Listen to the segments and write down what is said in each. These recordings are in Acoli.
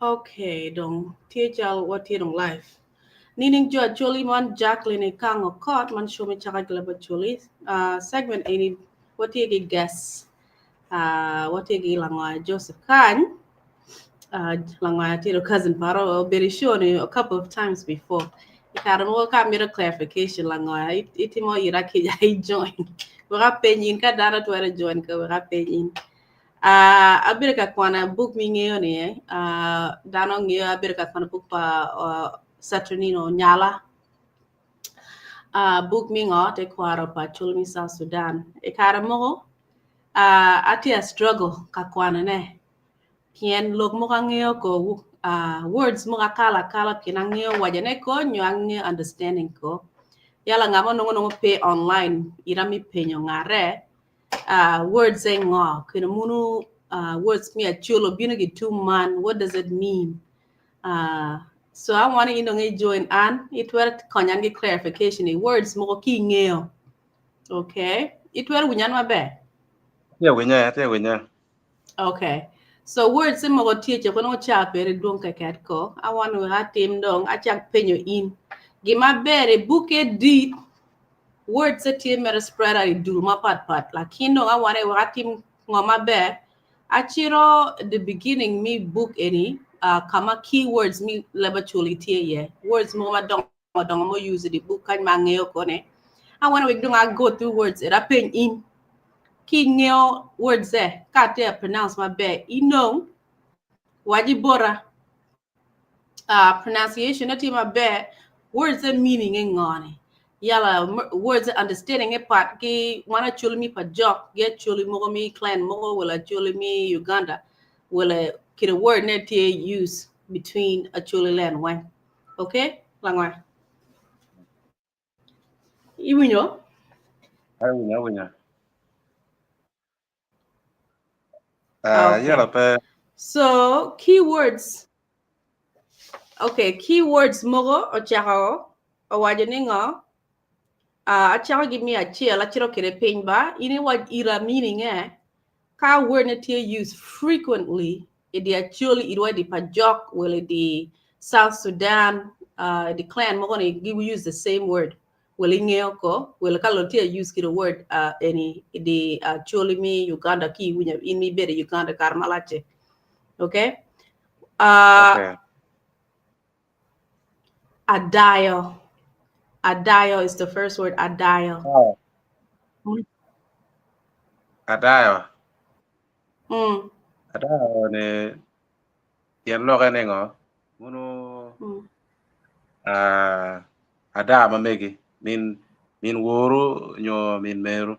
Okay, dong tye cal watye dong live. Nining jo Acholi man Jacqueline Ikango Kot man show me Caka Gleb Acholi. Segment eni watye ki guest. Watye ki Langoya Joseph Kany. Langoya tye cousin paro obedo show ni a couple of times before. I kare mogo ka amito clarification Langoya itimo ira kica i join. Wek apeny in ka dano twero join ka wek apeny in. Abedo ka kwano buk ma ingeyo ni dano ngeyo abedo ka kwano buk pa Saturnino Onyala buk me ngo tekwaro pa Acholi me South Sudan. I kare mogo atye a struggle ka kwanone pien lok mogo angeyo ko words mogo akalo akala pien angeyo wacone ko nyo angeyo understanding ko. Yala ngat mo nongo nongo pe online ira me penyo ngate words e ngo keno munu words me Acholi obino ki tum man what does it mean so I want in dong i join an itwero konyo an ki clarification i words mogo ki ingeyo okay itwero winyo an maber? Atye winye, atye winye. Okay. So words mogo tye ce kono ca pere dwong keket ko. I want to atim dong acak penyo in. Gima ber i buke dit words tye mere spread out i dul mapat pat. Lakin dong I want wek atim ngo maber. Acito the beginning mi book eni kama keywords mi leb Acholi tye iye. Words mogo madongo dongo mo use i book kany ma angeyo kone. I want wek dong I go through words era peny in. Ki ingeyo words e ka atye pronounce maber inong waci bota pronunciation ne tye maber words e meaning e ngo ni yala words e understanding e pat ki wan Acholi mi pa jok gi Acholi mogo mi clan mogo wala Acholi mi Uganda wala kite word ne tye use between Acholi land weng. Okay? Langwa. Iwinyo? Awinyo, awinyo. Okay. Yala pe. So, keywords. Okay, keywords mogo ochako owaco ni ngo? Achako gi miyo acel acito kede piny ba in iwac ira meaning e ka word ne tye used frequently i di Acholi idwa di Pajok wala i di South Sudan di clan mogo ni gi use the same word wala ingeyo ko wala ka lo tye use kede word eni i di Acholi mi Uganda ki iwinyo in ibedo i Uganda kare malac-ci. Okay? Okay. Adayo. Adayo is the first word. Adayo. Oh. Adayo. Adayo ni tyen loke ni ngo? Munu ada ma megi min min woru nyo min meru.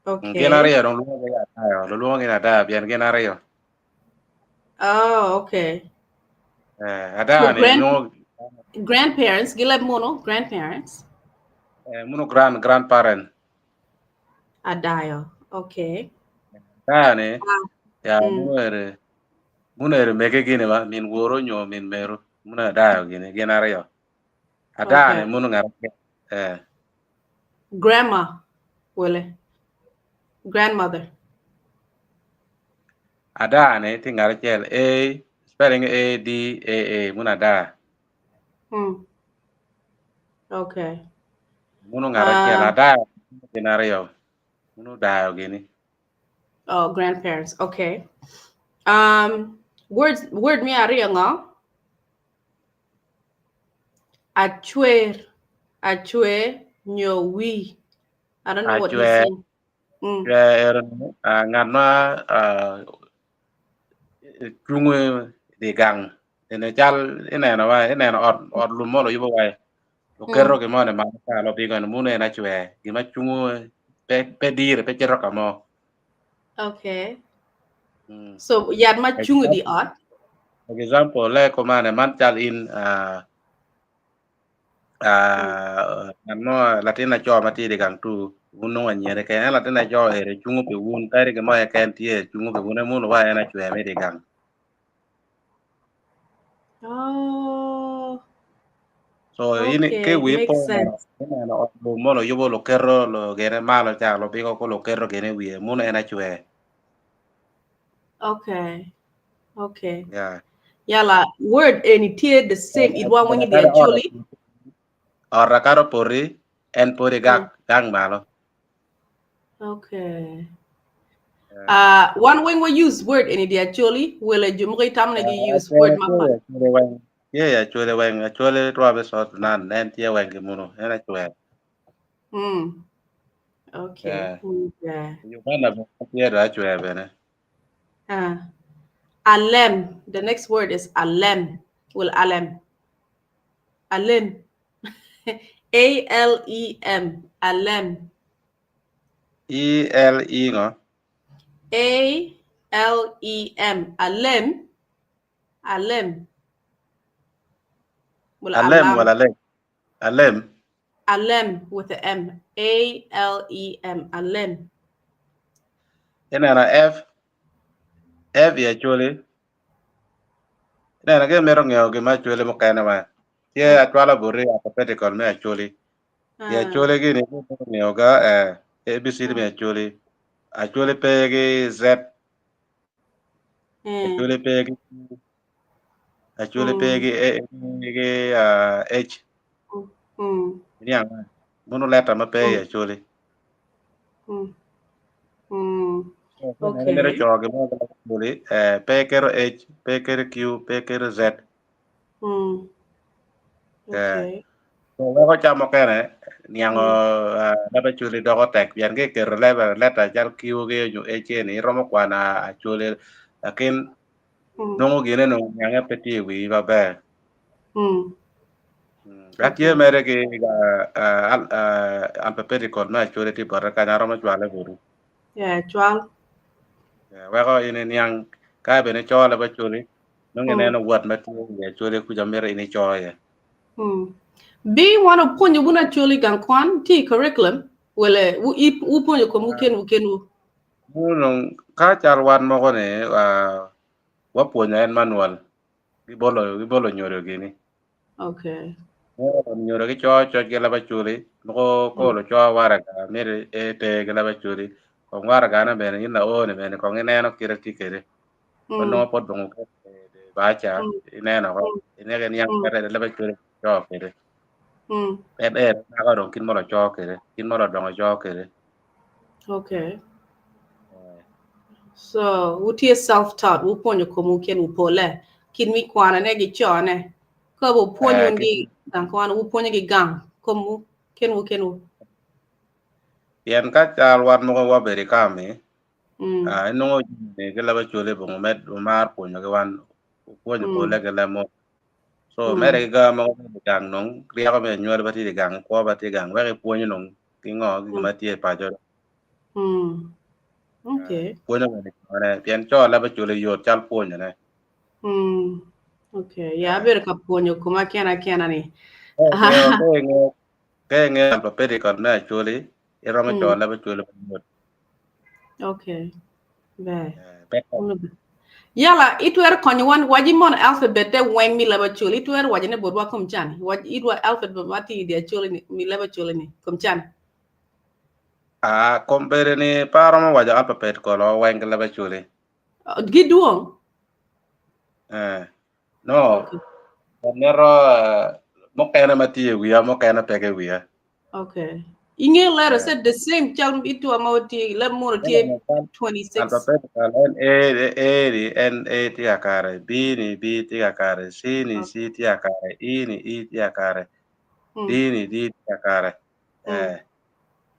Okay. Gin aryo dong lwongo gi adayo, lwongo gi adayo pien gin aryo. Oh, okay. Ada So ni grand nongo grandparents, gileb mono grandparents. Muno grand grandparent. Adayo. Okay. Ada ni ya muno ere muno ere mege gini ma min woro nyo min meru muno adayo gini gin aryo. Ada ni Okay. muno ngat Grandma wele. Grandmother. Ada ni tye ngat acel A spelling A D A A muno ada. Okay. Muno ngat acel ada gin aryo muno dayo gini. Oh, grandparents. Okay. Words word me aryo ngo? Achwer. Achwer nyo wi. I don't know what he's Achwer. saying. Achwer ngat ma cungo i gang ene cal ineno wa ineno ot ot lum mo luyubo wa oketo gimo ni malo kalo bigo ni muno en achwer gima cungo pe pe dire pe cito ka mo. Okay. So yat ma cungo di ot. For example, le kumane man cal in ngat mo latin laco ma tye i gang tu wun nongo anyira keken en latin laco eni cungo pi wun kadi gin mo keken tye cungo pi wun en muno wa en acwer me i gang. Oh. So in Okay, ke wi makes po sense. ineno ot lum mo luyubo luketo gene malo ca lubigo ko luketo gene i wiye muno en acwer. Okay. Okay. Yeah. Yala word eni tye the same it wan weng i Acholi. Ot akado poti en podi gak gang malo. Okay. Wan weng we use word eni di Acholi wele jo mogo itamo ni gi use word mapat. Tye i Acholi weng Acholi rwabe South Sudan en tye weng ki munu en acwer. Okay. Yeah. Yeah. Uganda bene tye do acwer bene. Alem. The next word is alem. Well, alem. Alem. A L E M. Alem. E L E ngo? A L E M. Alem. Alem. Well, Alem alam. wala alem. Alem. Alem with the M. A L E M. Alem. Ineno F F i Acholi. Ineno ki imito ngeyo gin ma Acholi mukene wa. Tye acwalo boti alphabetical me Acholi. I Acholi gini ki imito ngeyo ga ABCD me Acholi. Acholi pe ki Z. Acholi pe ki Q. Acholi pe ki A ki H. Iniang ba? Munu letter ma pe i Acholi. Okay. Mito co gin mo ki Acholi, pe keto H, pe keto Q, pe keto Z. Okay. So weko ca mukene niango leb Acholi doko tek pien ka iketo letter cal Q ki nyo H eni iromo kwano Acholi lakin nongo gine nongo niange pe tye i wii maber. Ka tye mere ki alphabetical me Acholi tye bote kany aromo cwale boti. Yeah, cwal. Weko in iniang ka bene ico leb Acholi nongo ineno word ma tye i Acholi kuca mito in ico iye. Be wan opwonyo wun Acholi gang kwan tye i curriculum wele wupwonyo komwu kenwu kenwu. Nongo ka cal wan moko ni wapwonyo en manual gibolo nyodo gini. Okay. Nyodo gico coc ki leb Acholi moko kolo co waraga mito ete ki leb Acholi kong waragane bene in lao ni bene kong ineno kite tye kwede. Nongo pot dong baca ineno ko ineko iniang kite leb Acholi co kwede. En en nako dong kit ma oco kwede kit ma odongo co kwede. Okay. So wutye self-taught wupwonyo komwu kenwu pole kit mi kwanone gi cone ka wupwonyo wun gi gang kwan wupwonyo gi gang komwu kenwu kenwu. Pien ka cal wan mogo wabedo i kami inongo jami ki leb Acholi bongo med mar pwonyo ki wan pwonyo pole ki leb mo. So mere ki ga mogo i gang nong ryeko me anywali ba tye i gang kwo ba tye i gang wek ipwonyo nong ki ngo ki gima tye i paco. Okay. Pwonyo bene cone pien co leb Acholi yot cal pwonyone. Okay. Yeah, abedo ka pwonyo koma kena kena ni. Ka ingeyo alphabetical me Acholi iromo co leb Acholi mayot. Okay. Ber. Yala itwero konyo wan waci mono alphabet te weng mi leb Acholi itwero waco ne botwa kom cani wac itwa alphabet ma tye i di Acholi ni mi leb Acholi ni kom cani. Ah, kom bedo ni pe aromo waco alphabet kolo weng ki leb Acholi. Gidwong? No. Okay. Mito mukene ma tye i wiya mukene peke i wiya. Okay. Inge letter said the same cal itwa ma tye leb muno tye 26. Alphabetical en A A ni N A tye kakare, B ni B tye kakare, C ni C tye kakare, E ni E tye kakare, D ni D tye kakare.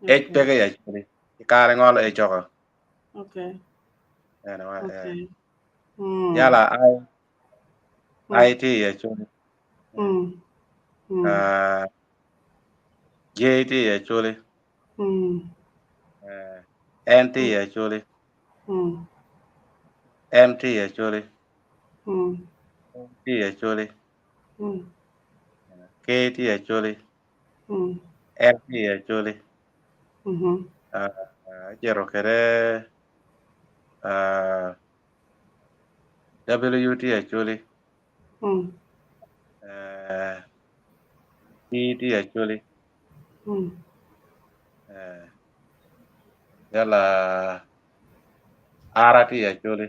H peke i Acholi. I kare ngolo H oko. Okay. Okay. Yala I I tye i Acholi. J tye i Acholi. N tye i Acholi. M tye i Acholi. O tye i Acholi. K tye i Acholi. L tye i Acholi. Acito kwede W tye i Acholi. P tye i Acholi. Yala R tye i Acholi.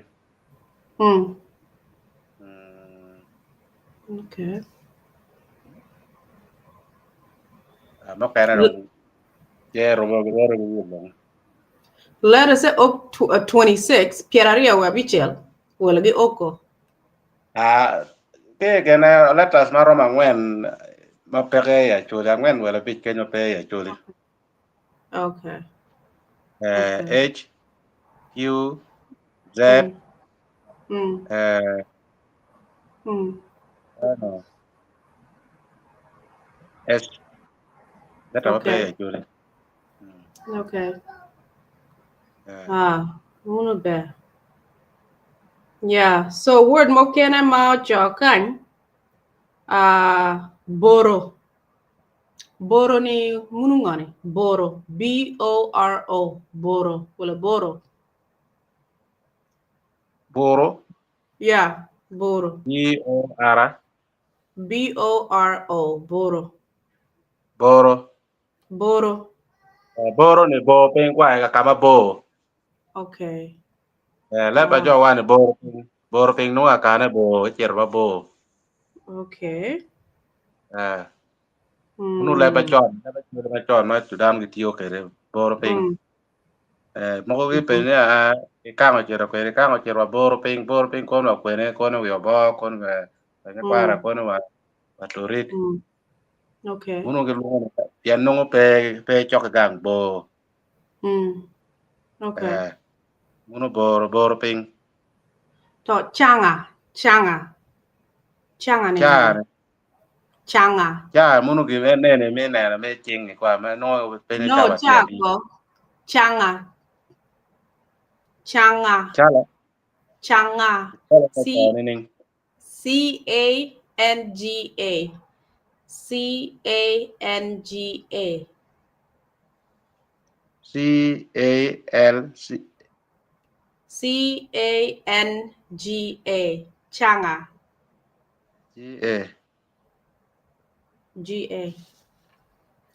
Okay. Mukene dong tye romo romo dong. Let us say ok 26 pyeraryo wiye abicel welo gi oko. Ah, tye kene letters ma romo angwen ma peke i Acholi, angwen welo abic kenyo pe i Acholi. Okay. Eh, Okay. H, Q, Z, eh, ano, S. Letter ma pe i Okay. Acholi. Okay. Eh, Ah, uno ber. Yeah, so word mokene ma oco kany ah boro. Boro ni munu ngoni? Boro. B O R O. Boro. Wala boro. Boro, Yeah, boro. B O R, B O R O. Boro. Boro. Boro. Eh, boro ni bo piny kwa ka kama bor. Okay. Eh, leb Ah, ajo wa ni boro piny. Boro piny nongo akane bor, icito ba bor. okay. Eh, munu leb macon, leb Acholi macon ma Sudan gitiyo kwede, boro piny. Eh, mogo gipenyo ni ah, ikango cito kwede, ikango cito wa boro piny, boro piny kono wa kwene, kono wi oboo, kono wa nyakwara, kono wa wa torit. Okay. Munu gilwongo ni pien nongo pe pe cok ki gang bor. Okay. Eh, munu boro boro piny. To changa, changa. Changa ni Ca ngoni? Changa. ca munu gin enene me neno me cing kwa ma nongo penyo No, cawa tye adi. cha ko. Changa. Changa. Cala Changa. cala ka C co nining? C A N G A. C A N G A. C A L C C A N G A. Changa. G A. G A.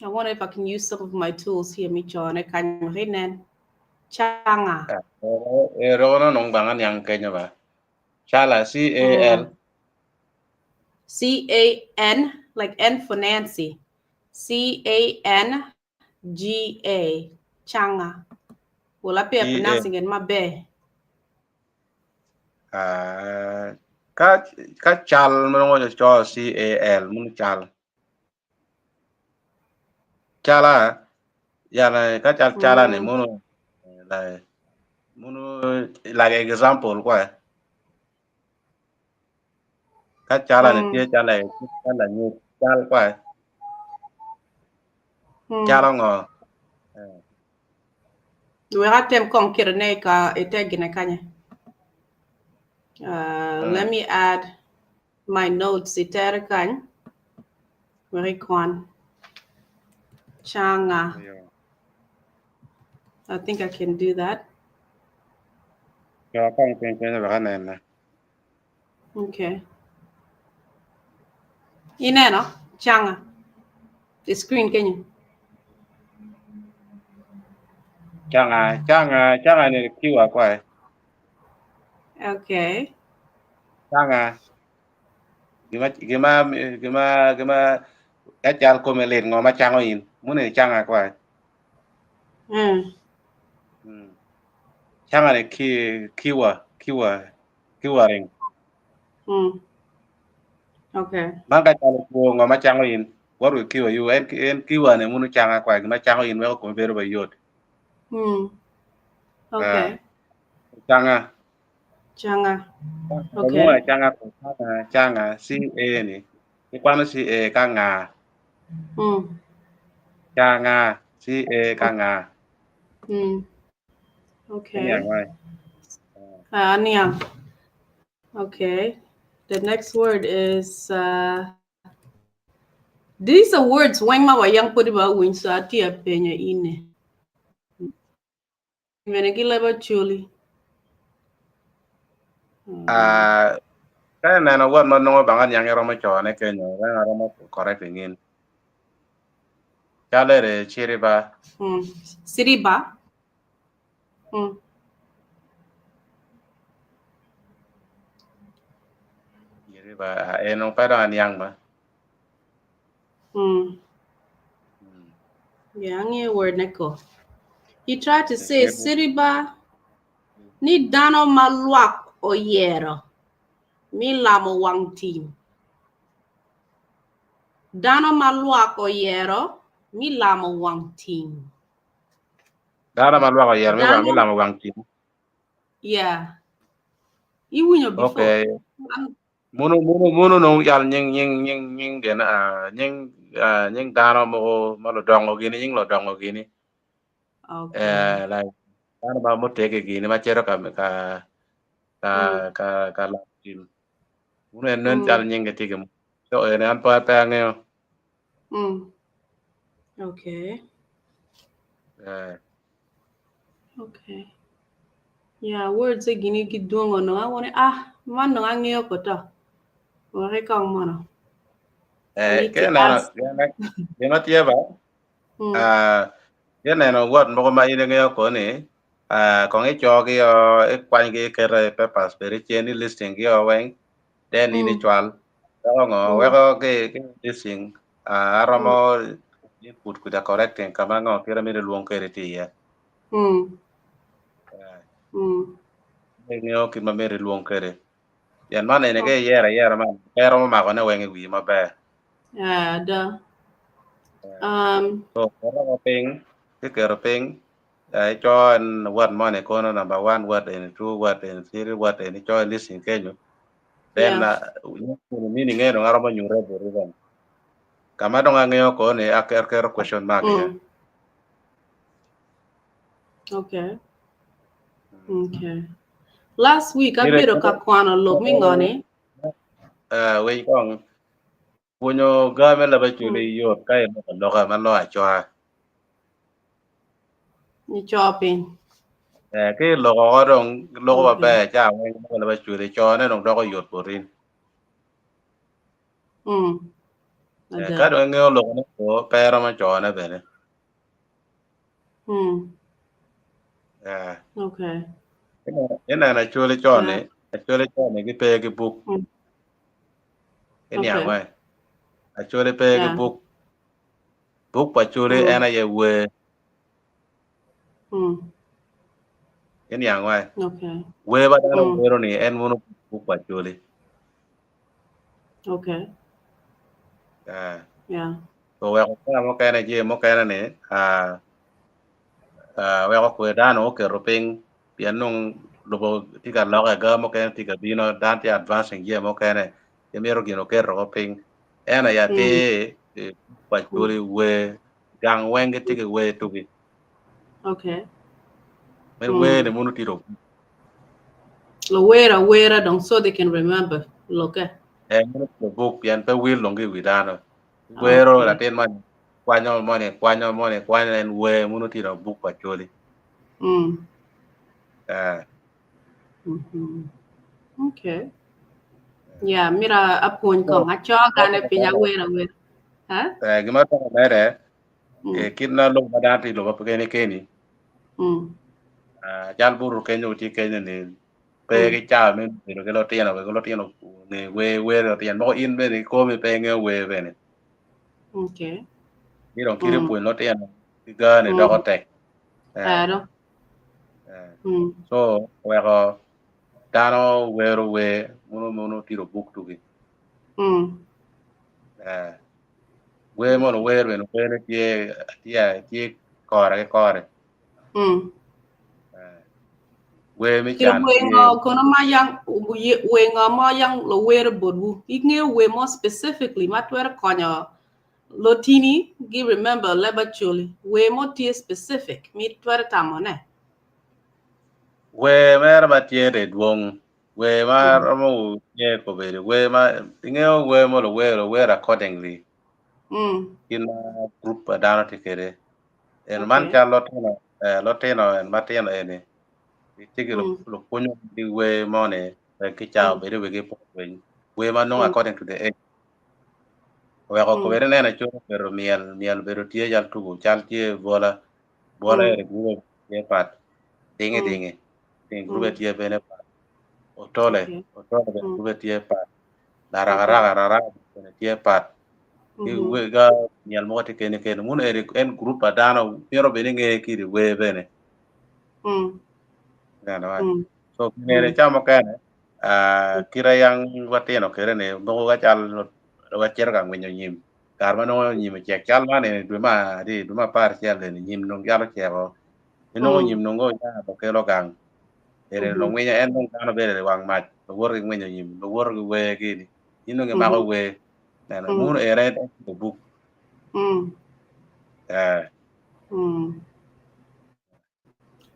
I wonder if I can use some of my tools here, Micho. And I can Changa. Eh, rono nong bangan yang kenya ba. Chala C A L C A N, like N for Nancy. C A N G A. Changa. Will I be G A. pronouncing it my bad? Ah, ka ka chal mo ngo cho C A L mun chal. Chala yana ka chal chala ni munu like munu like example kwa. Ka chala ni tye chala chala nyu chal kwa. Chala ngo. We got them concurrent ka itegine kanya. Let me add my notes itere kany. Kwan. Changa. I think I can do that. Yo kong piny piny ba nene. Okay. Ineno, changa. The screen can you? Changa changa changa ni kiwa kwa. Okay. Changa gima gima gima gima ka chal kome lit ngo ma chango in mune changa kwa. Changa ni ki kiwa kiwa kiwa ring. Okay. Man ka chalo tuo ngo ma chango in what will kiwa you en en kiwa ne munu changa kwa gima chango in weko kome bedo mayot. Okay. Changa. Changa. Okay. Okay. Changa changa changa C A ni. Ikwano C A ka nga. Changa C A ka nga. Okay. Niang wai. Niang. Okay. The next word is these are words weng ma wayang podi ba win so atia penyo ine. Mene gi lebo chuli. Ah, ka neno word ma nongo banga niang romo chone kenyo, ra romo correct ngin. Chalere chiriba. Siriba. Siriba en dong pe dong aniang ba. Yeah, angeyo word ne ko. He tried to say Siriba ni dano ma lwak oyero mi lamo wang tim. Dano ma lwak oyero mi lamo wang tim. Dano ma lwak oyero mi lamo wang tim. Yeah. Iwinyo before. Okay. Munu munu munu nong yal nying nying nying nying gin nying nying dano mogo ma ludongo gini nying ludongo gini. Okay. Like dano ma mutegi gini ma cito ka ka ka ka ka lamo tim. Munu en nen cal nying tye ki so en an pe pe angeyo. Okay. Eh. Okay. Yeah, words e gini gidwongo no awone ah man no angeyo koto. Wek ikong mono. Eh, ke neno gima tye ba ke neno word mogo ma in ingeyo koni kong icogi o ikwanygi iketo i papers bedi cen i listing gi o weng then in icwal weko ngo weko ki listing aromo input kuca correcting kama ngo kite myero ilwong kwede tye iye. Ingeyo kit ma myero ilwong kwede. Pien man eni ka iyero ayera man pe romo makone weng i wii maber. Yeah, ada. So keto piny, kiketo piny ico en word moni kono number one word eni two word eni three word eni ico i listing kenyo then meaning eno aromo nyute boti bene. Kama dong angeyo koni aketo question mark iye. Okay. Okay. Last week abedo ka kwano lok mi ngoni. Winy kong pwonyo ga me leb Acholi yot ka iloko aloka ma loyo acoa. Ico piny. Ki iloko oko dong iloko maber ca weng loko leb Acholi cone dong doko yot boti. Ka dong ingeyo lokone pe iromo cone bene. Okay. Ineno Acholi con-ni, Acholi con-ni gipe ki buk. Iniang wai. Acholi pe ki buk. Buk pa Acholi en aye wer. Iniang wai. Wer ma dano wero ni en mono buk pa Acholi. Okay. Yeah. So weko kare mukene jami mukene ni weko kwe dano oketo piny pien nong lubo tye ka lokke aga mukene tye ka bino dano tye advancing jami mukene gimito gin oketo ko piny en aye atir pa Acholi wer gang weng gitye ki wer tugi. Okay. Me wer ni mono tye dong. Luwer awera dong so they can remember lokke. Eh, mono tye buk pien pe wil dong ki i wi dano. Wero latin moni kwanyo moni kwanyo moni kwanyo en wer mono tye dong buk pa Acholi. Eh. Okay. Yeah, mira apwony kong aco gane piny awera awera. Huh? Eh, gima dok omede kit na lok ma dano tye i lobo keni keni cal buto kenyo tye kenyo ni pe ki cawa me bedo ki lutino wek lutino onge wer wer lutino moko in bene ikomi pe ingeyo wer bene. Okay. Ni dong kit pwony lutino ki gani doko tek. Ero. So weko dano wero wer mono mono tiro buk tugi. Wer mono wer bene wer tye tye tye kore ki kore. Wer me Kiro can wer tye ngo kono ma yang wer ngo ma yang luwer botwu. Ingeyo wer mo specifically ma twero konyo lotini gi remember leb Acholi. Wer mo tye specific mi twero tamo ne. Wer mere ma tye de dwong. Wer ma romo tye kobedo wer ma ingeyo wer mo luwer wer accordingly. Kit ma group pa dano tye kwede. En man cal lutino lutino en matino eni gitye ki lupwonyo gi wer moni wek ki ca obed i wigi po winy. Wer ma nongo according to the age. Oweko kobedi ineno col obedo myel myel obedo tye cal tuko cal tye bwola bwola eni group tye pat dingi dingi dingi group tye bene pat otole otole bene group tye pat. Larakaraka rara bene tye pat. Ki ga myel mogo tye kene kene. Muno eni en group pa dano myero bed ni nge kidi wer bene. Ineno ba? So ngene ca mukene kite yang watino kwede ni mogo ka cal wacito ka ngwinyo nyim kare ma nongo nyim ocek cal man eni dwe me adi dwe me apar acel eni nyim dong cal oceko inongo nyim dong oya okelo gang eni dong ngwinyo en dong dano bedo i wang mac luwoto ki ngwinyo nyim luwoto ki wer gini in dong imako wer neno muno ene en buk eh.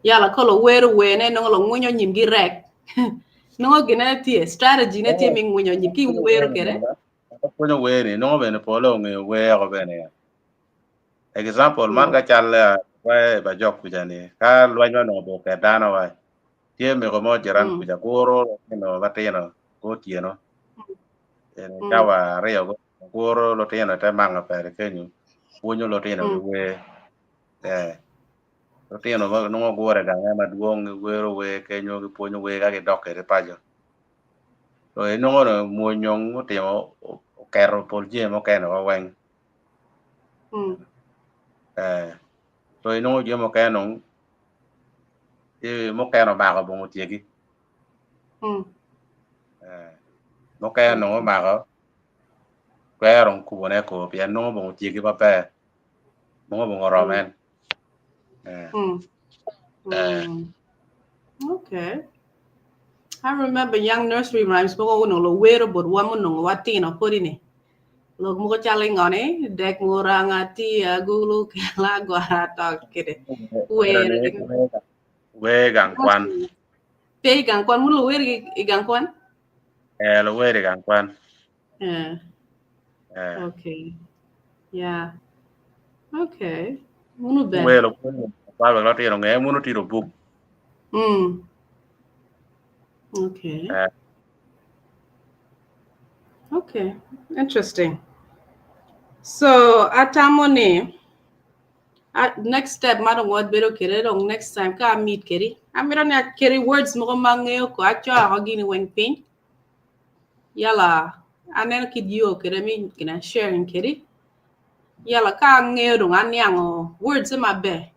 Yala kolo wero wene nongo lo ngwinyo nyim gi rek. Nongo gine tye strategy ne tye mi ngwinyo nyim ki wero kede. Pwonyo wer ni nongo bene pole ongeyo wer ko bene ya. Example man ka cal wa ba jok kuja ni ka lweny ma nongo bo ket dano wa tye mego mo jiran kuja kuro lutino matino gotieno ene cawa aryo kuro lutino te manga pere kenyo pwonyo lutino ki wer eh lutino ma nongo gure gange madwong giwero wer kenyo gipwonyo wer ka gidok kwede paco so inongo ni mwony dong otimo oketo pol jami mukene wa weng eh so inongo jami mukene dong mukene omako bongo tyegi eh mukene dong omako twero kubone ko pien nongo bongo tyegi maber nongo bongo oromo en eh eh. Okay. I remember young nursery rhymes mogo onongo luwero bot wa munongo watino podi ni. Lok mogo calo ingoni dek muranga tia gulu kela gwara tok kede. Wer. Wer gang kwan. Pe i gang kwan mun luwer i gang kwan? Eh luwer i gang kwan. Eh. Eh. Okay. Yeah. Okay. Munu ber. Wer lupwonyo kwan wek lutino nge munu tiro buk. Okay. Eh. Okay. Interesting. So atamo ni next step ma dong wabedo kede dong next time ka amit kedi amito ni akeri words mogo ma angeyo ko aco ako gini weng piny yala aneno kit yo kede mi gina sharing kedi yala ka angeyo dong aniango words maber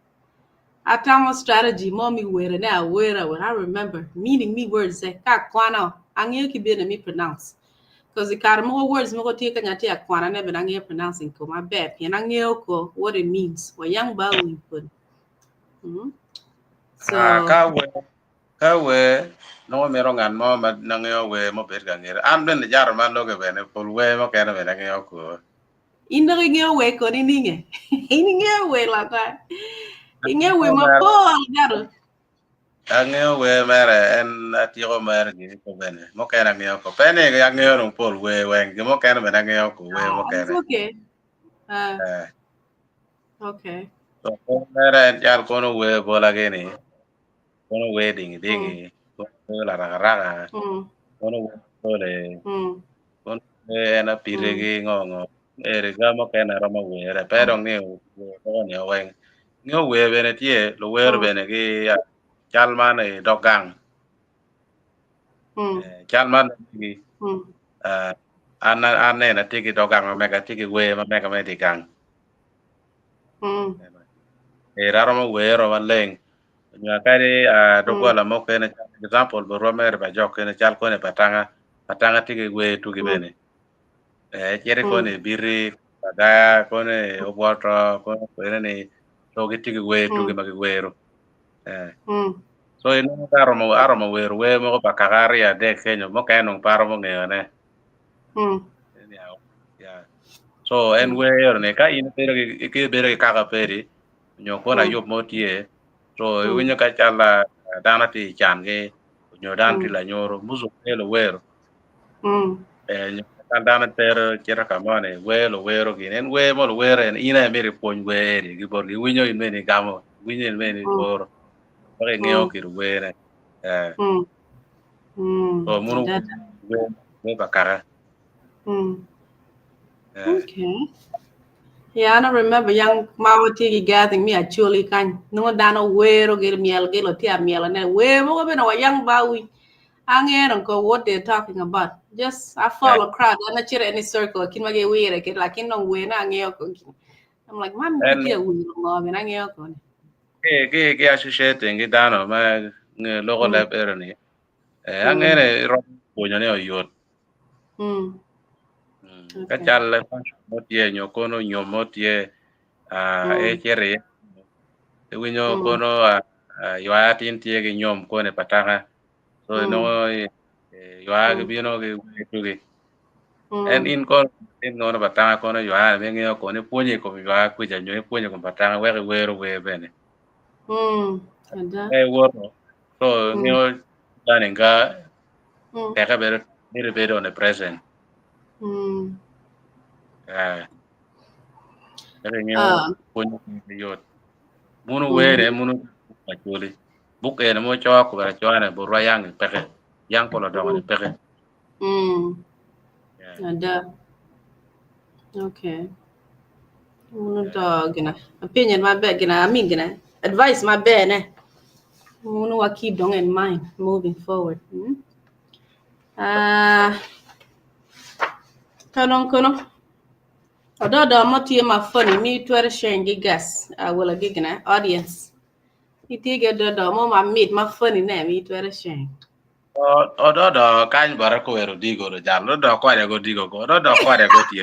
atamo strategy mo mi were ne awera wek I remember meaning mi words e ka akwano angeyo ki bene mi pronounce because i kare mogo words mogo tye kanya tye akwana ne bene angeyo pronouncing ko maber pien angeyo ko what it means wa yang ba wi pud. So Ka wer ka wer nongo mito ngat mo ma ngeyo wer mo bed ka ngete an bene jaro man loge bene pol wer mukene bene angeyo ko. In dok ingeyo wer koni ninge? In ingeyo wer lakwa. Ingeyo wer mapol jaro. Angeyo wer mere en atiko mere gini ko bene mukene angeyo ko pe ni angeyo dong pol wer weng gi mukene bene angeyo ko wer Ah, mukene. it's okay. Eh. Okay. So mere en cal kono wer bola gini kono wer dingi dingi kono wer larakaraka kono wer pole kono wer en apite gi ngo ngo eri ga mukene romo were pe dong ni wer moko ni weng ngeyo wer bene tye luwer bene gi cal man i dog gang cal man gi an aneno atye ki dog gang ma mega atye ki wer ma mega me di gang eri aromo wero maleng nyo kadi doggola mukene example botwa mere pa jok kene cal kone patanga patanga tye ki wer tugi bene cito kone ibiti bagaya kone obwoto kone kwene ni so gitye ki wer tugi ma giwero so inongo ka aromo wero wer mogo pa kaka aryo adek kenyo mukene dong pe aromo ngeyone so en wer ni ka in ibedo ki kaka peri nyo kono ayub mo tye so iwinyo ka cal dano tye i can gi nyo dano tye lanyoro muzu wer luwero nyo ka dano tero cito ka mo ni wer luwero gini en wer mo luwero en in aye myero ipwony wer eni gi botgi iwinyo in bene igamo iwinyo in bene iporo wek ingeyo kit werne so muno wer pa kaka. Okay. Yeah, I remember young ma watye ki gathering me Acholi kany. Nongo dano wero gi myel gi lutino myelo ne wer mogo bene wa yang ba wi. Angero ko what they're talking about. Just I follow crowd. An acito any circle kin ma giwire kit lakin dong wene angeyo ko. I'm like man En kitye wiro ngo bene angeyo ko ni. ki ki ki associating ki dano ma nge loko leb ero ni. Eh, angene romo pwonyo ne oyot. Ka cal function mo tye nyo kono nyom mo tye e cito iye iwinyo kono ywaya tin tye ki nyom koni pa taka so inongo ywaya gibino gi wer tugi en in kono in kono pa taka kono ywaya ni ngeyo kono ipwonyo i kom ywaya kwica nyo ipwonyo i kom pa taka wek iwero wer bene. Ada. Ka iwoto so ngeyo dani nga teke bedo bedo bedo on the present. Eh. Eka ingeyo pwonyo yot. Munu were munu acholi. Buk ene mo co kubera coane burwa yang peke. Yang polo dongo ni peke. Yeah. Ada. Okay. Munu to gina opinion maber gina I mean gina advice maber ne. Munu wa keep dong in mind moving forward. Ah, kanong kono. Ododo mo tye ma funny mi twero sharing gi guest wala gi gina audience. Itye gi ododo mo ma mit ma funny ne mi twero sharing. Ododo kany bore kowero digo do jal ododo kwade go digo go ododo kwade go tie.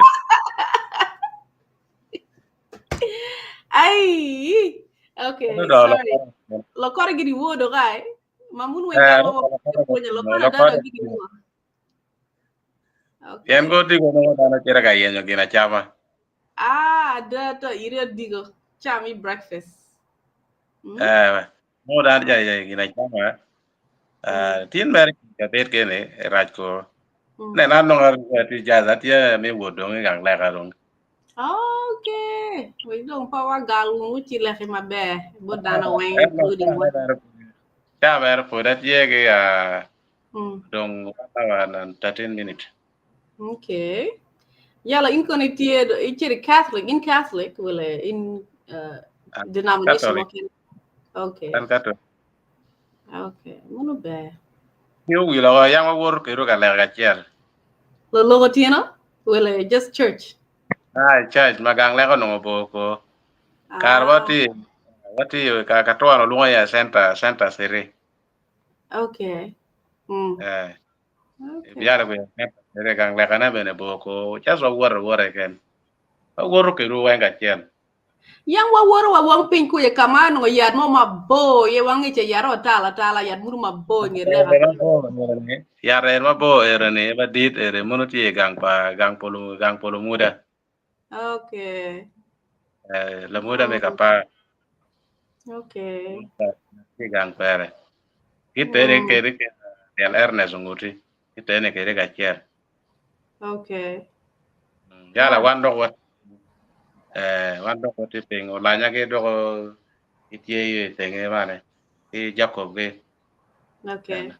Ai, okay, Ododo sorry. Lokore gini wuodo kae. Ma mun we Eh, ka mo puonjo lokore ododo gini wuo. Okay. En go digo no dano cere ka yenyo gina chama. Ah, da to ire digo. Chami breakfast. Eh, mo dano ja yenyo gina chama. Ah, tin mere ka bet kene rach ko. Ne na no ti jaza ti me wuod dong gang leka dong. Okay. We dong pa wa gal wu chi leki maber. Bo dano weng including what. Cha mere pud atye ki dong 1 hour and 13 minutes. Okay. Yala in kono itye itye Catholic, in Catholic wala in denomination Catholic. mo Okay. An Catholic. Okay. Muno ber. Yo wilo wa yang wawuoto kedu ka leka achiel. Lologo tino wala just church. Ah, church ma gang leko nongo bo ko. Kar Ah, wati wati ka katwano luongo ya center center city. okay. Eh, Okay. biara ko center city gang leka na bene bo ko. Just wawuoto wuoto ken. Wawuoto kedu weng achiel. Yang wawuoro wawang piny kuye kama no yat mo mabor ye wang'iche yat otala tala yat muru mabor nge leka. Yat en mabor ere ni madit ere mono tye gang pa gang polo gang polo muda. Okay. Eh, lamuda me kapa. Okay. Tye gang pere. Gitere kede ke del Ernest Onguti. Gitere kede kachiel. Okay. Yala wan dok wat eh wan dok wati piny olanya ki dok itye i tenge mane ki Jacob ki. Okay.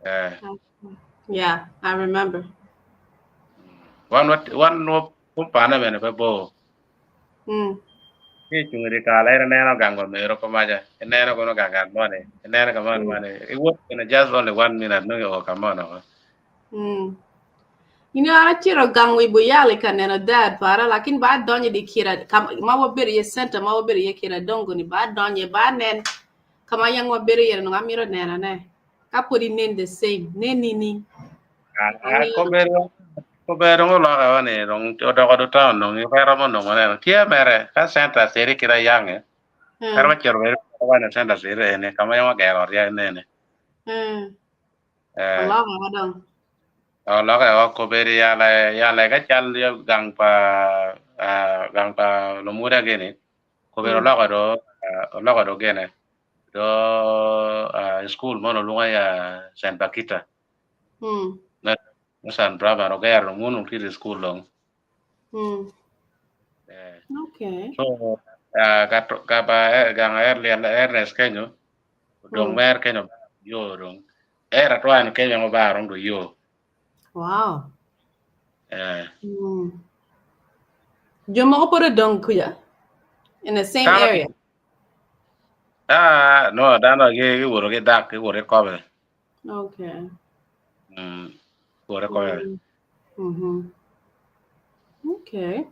Eh Yeah, I remember. wan wat wan no kumpana bene pe bo. Ki chungi di kala ina neno gang pa mero ko maja. Ineno kono gang gang mone. Ineno ka mone mone. It was in just only one minute no o ka mono. You know, achiro gang wi buyali ka neno dad para lakin ba donye di kira kam, ma wabere ye center ma wabere ye kira dongo ni ba donye ba nen kama yang wabere ye no amiro nena ne ka podi nen the same ne ni ni Ko bero ko bero ngo lo ka ne rong odoko do town no ngi pero mo no ne tie mere ka center seri kira yang e. Pero ma chero bero wa na center seri ene kama yang gero ria ne ne. Eh. Allah ma dong. O lo ka ko beri ya la ya la ka chal ya gang pa gang pa lo mura gene. Ko bero lo ka do lo ka do gene. Do school mono lunga ya San Bakita. Na San Brava ro ga ro munu ti school long. Eh. Okay. So ka ka ba gang er le Ernest Kenyo. Dong mer Kenyo yo dong. Era twano Kenyo ngo ba rong do yo. Wow. Eh. Jomoko pod odong kuja in the same Dano- area. Ah, no, dano gi giwuoto gi dak, giwuoto gi kobe. Okay. Kore kore. Okay.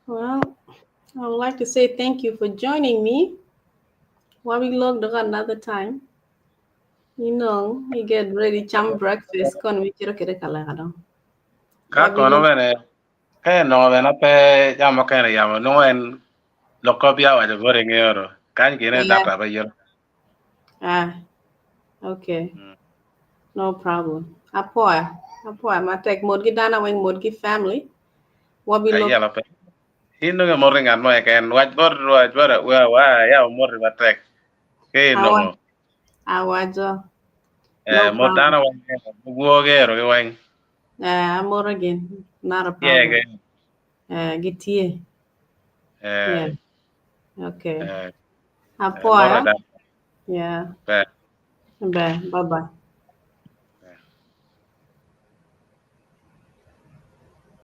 Well, I would like to say thank you for joining me. While we log another time. You get ready, cham breakfast, kon we chiro kede kala do. Ka kono bene ka no bene pe jamo kene yamo no en loko bia wa jo bore ngero. Kan gine data ba yo. Ah. Okay. No problem. Apoya. Apoya matek mod gi dana weng mod gi family. Wabi look. Ayala pe. Ino ge mor ngan mo eken wach bor wach bor wa wa ya mor matek. Ke no. Awajo. Eh mor dana weng guo ge ro ge weng. Eh amor again. Not a problem. Yeah, Eh gitie. Eh. Yeah. Okay. Eh. Apoya. Yeah. Bye. Bye. Bye bye.